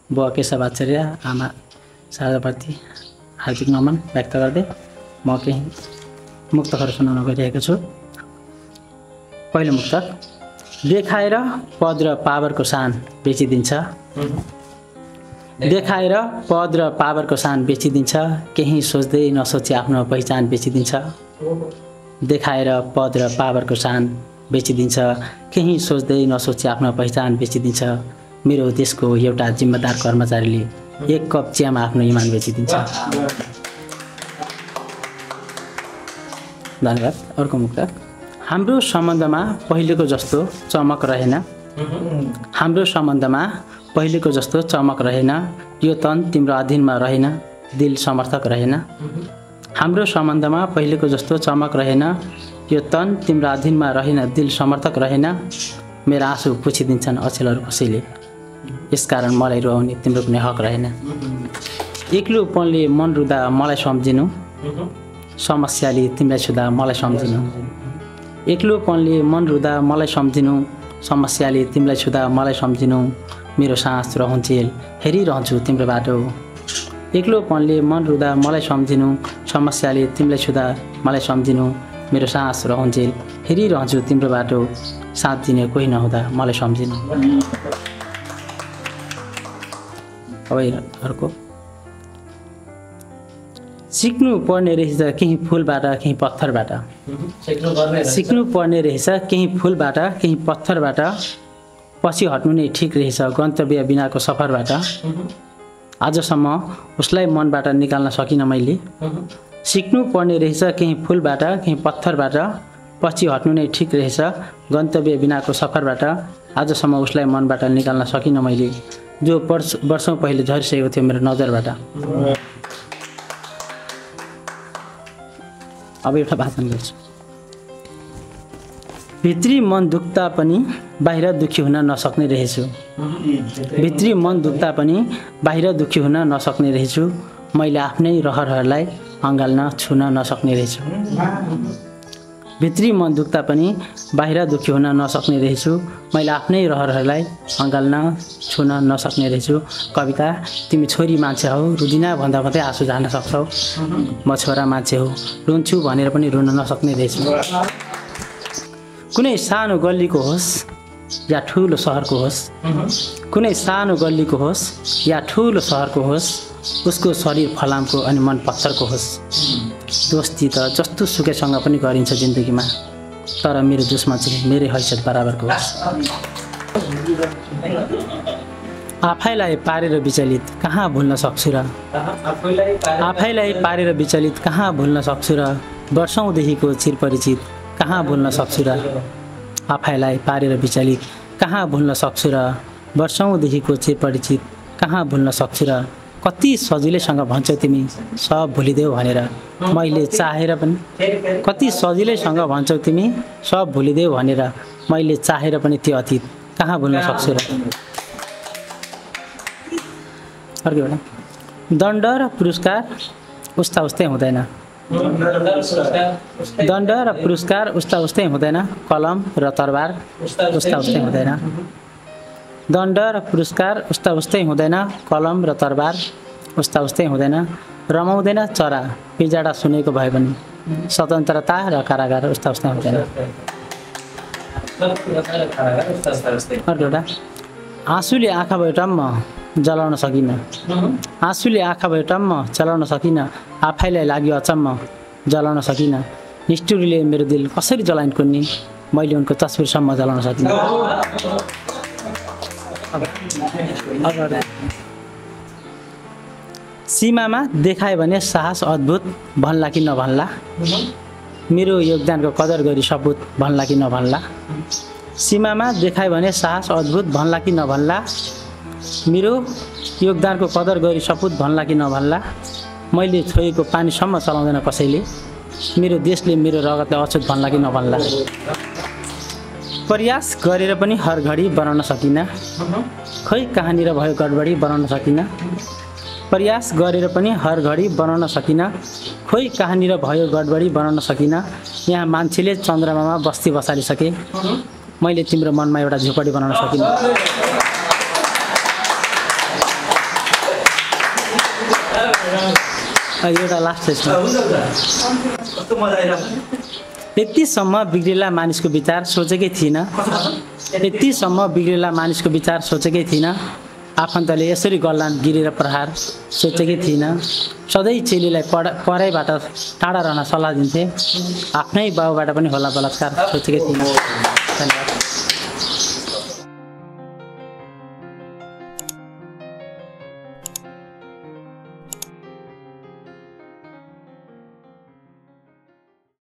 बुवा केशव आचार्य, आमा शारदाप्रति हार्दिक नमन व्यक्त गर्दै म केही मुक्तकहरू सुनाउन गइरहेको छु। पहिलो मुक्तक। देखाएर पद र पावरको सान बेचिदिन्छ, देखाएर पद र पावरको सान बेचिदिन्छ, केही सोच्दै नसोची आफ्नो पहिचान बेचिदिन्छ। देखाएर पद र पावरको सान बेचिदिन्छ, केही सोच्दै नसोची आफ्नो पहिचान बेचिदिन्छ। मेरो देशको एउटा जिम्मेदार कर्मचारीले एक कप चियामा आफ्नो इमान बेचिदिन्छ। धन्यवाद। अर्को मुक्तक। हाम्रो सम्बन्धमा पहिलेको जस्तो चमक रहेन, हाम्रो सम्बन्धमा पहिलेको जस्तो चमक रहेन, यो तन तिम्रो अधीनमा रहेन, दिल समर्थक रहेन। हाम्रो सम्बन्धमा पहिलेको जस्तो चमक रहेन, यो तन तिम्रो अधीनमा रहेन, दिल समर्थक रहेन। मेरा आँसु पुछिदिन्छन् अचेलहरू कसैले, यसकारण मलाई रुवाउने तिम्रो कुनै हक रहेन। एक्लोपनले मन रुँदा मलाई सम्झिनु, समस्याले तिमीलाई छुँदा मलाई सम्झिनु। एक्लोपनले मन रुँदा मलाई सम्झिनु, समस्याले तिमीलाई छुँदा मलाई सम्झिनु। मेरो सास रहन्जेल हेरिरहन्छु तिम्रो बाटो। एक्लोपनले मन रुँदा मलाई सम्झिनु, समस्याले तिमीलाई छुँदा मलाई सम्झिनु। मेरो सास रहन्जेल हेरिरहन्छु तिम्रो बाटो, साथ दिने कोही नहुँदा मलाई सम्झिनु। अब अर्को। सिक्नु पर्ने रहेछ केही फुलबाट केही पत्थरबाट, सिक्नु पर्ने रहेछ केही फुलबाट केही पत्थरबाट, पछि हट्नु नै ठिक रहेछ गन्तव्य बिनाको सफरबाट। आजसम्म उसलाई मनबाट निकाल्न सकिनँ मैले, सिक्नु पर्ने रहेछ केही फुलबाट केही पत्थरबाट, पछि हट्नु नै ठिक रहेछ गन्तव्य बिनाको सफरबाट। आजसम्म उसलाई मनबाट निकाल्न सकिनँ मैले, जो वर्षौँ पहिले झरिसकेको थियो मेरो नजरबाट। अब एउटा भाषण गर्छु। भित्री मन दुख्दा पनि बाहिर दुखी हुन नसक्ने रहेछु, भित्री मन दुख्दा पनि बाहिर दुखी हुन नसक्ने रहेछु। मैले आफ्नै रहरहरूलाई अँगाल्न छुन नसक्ने रहेछु, भित्री मन दुख्दा पनि बाहिर दुखी हुन नसक्ने रहेछु। मैले आफ्नै रहरहरूलाई अँगाल्न छुन नसक्ने रहेछु। कविता। तिमी छोरी मान्छे हौ, रुदिना भन्दा भन्दै आँसु झार्न सक्छौ, म छोरा मान्छे हो, रुन्छु भनेर पनि रुन नसक्ने रहेछु। कुनै सानो गल्लीको होस् या ठुलो सहरको होस्, कुनै सानो गल्लीको होस् या ठुलो सहरको होस्, उसको शरीर फलामको अनि मन पत्थरको होस्। दोस्ती त जस्तो सुकैसँग पनि गरिन्छ जिन्दगीमा, तर मेरो दुश्मन चाहिँ मेरै हैसियत बराबरको होस्। आफैलाई पारेर विचलित कहाँ भुल्न सक्छु र, आफैलाई पारेर विचलित कहाँ भुल्न सक्छु र, वर्षौँदेखिको चिरपरिचित कहाँ भुल्न सक्छु र। आफैलाई पारेर विचलित कहाँ भुल्न सक्छु र, वर्षौँदेखिको चिरपरिचित कहाँ भुल्न सक्छु र। कति सजिलैसँग भन्छौ तिमी सब भुलिदेऊ भनेर, मैले चाहेर पनि, कति सजिलैसँग भन्छौ तिमी सब भुलिदेऊ भनेर, मैले चाहेर पनि त्यो अतीत कहाँ भुल्न सक्छु र। अर्को एउटा। दण्ड र पुरस्कार उस्ता उस्तै हुँदैन, दण्ड र पुरस्कार उस्ता उस्तै हुँदैन, कलम र तरबार उस्ता उस्तै हुँदैन। दण्ड र पुरस्कार उस्ता उस्तै हुँदैन, कलम र तरबार उस्ता उस्तै हुँदैन। रमाउँदैन चरा पिजाडा सुनेको भए पनि, स्वतन्त्रता र कारागार उस्ता उस्तै हुँदैन। अर्को एउटा। आँसुले आँखा भयो टम्म जलाउन सकिनँ, आँसुले आँखा भयो टम्म चलाउन सकिनँ, आफैलाई लाग्यो अचम्म जलाउन सकिनँ। निष्ठुरीले मेरो दिल कसरी जलाइन कुन्नी, मैले उनको तस्बिरसम्म जलाउन सकिनँ। सीमामा देखायो भने साहस अद्भुत भन्ला कि नभन्ला, मेरो योगदानको कदर गरी सपुत भन्ला कि नभन्ला। सीमामा देखायो भने साहस अद्भुत भन्ला कि नभन्ला, मेरो योगदानको कदर गरी सपुत भन्ला कि नभन्ला। मैले छोएको पानीसम्म चलाउँदैन कसैले, मेरो देशले मेरो रगतलाई अछुत भन्ला कि नभन्ला। प्रयास गरेर पनि हर घडी बनाउन सकिनँ, खै कहाँनिर भयो गडबडी बनाउन सकिनँ। प्रयास गरेर पनि हर घडी बनाउन सकिनँ, खोइ कहाँनिर भयो गडबडी बनाउन सकिनँ। यहाँ मान्छेले चन्द्रमामा बस्ती बसालिसके, मैले तिम्रो मनमा एउटा झुपडी बनाउन सकिनँ। एउटा लास्ट यसमा यतिसम्म बिग्रेला मानिसको विचार सोचेकै थिइनँ यतिसम्म बिग्रेला मानिसको विचार सोचेकै थिइनँ आफन्तले यसरी गल्लान् गिरेर प्रहार सोचेकै थिइनँ सधैँ चेलीलाई पढाइबाट टाढा रहन सल्लाह दिन्थे आफ्नै बाउबाट पनि होला बलात्कार सोचेकै थिइनँ धन्यवाद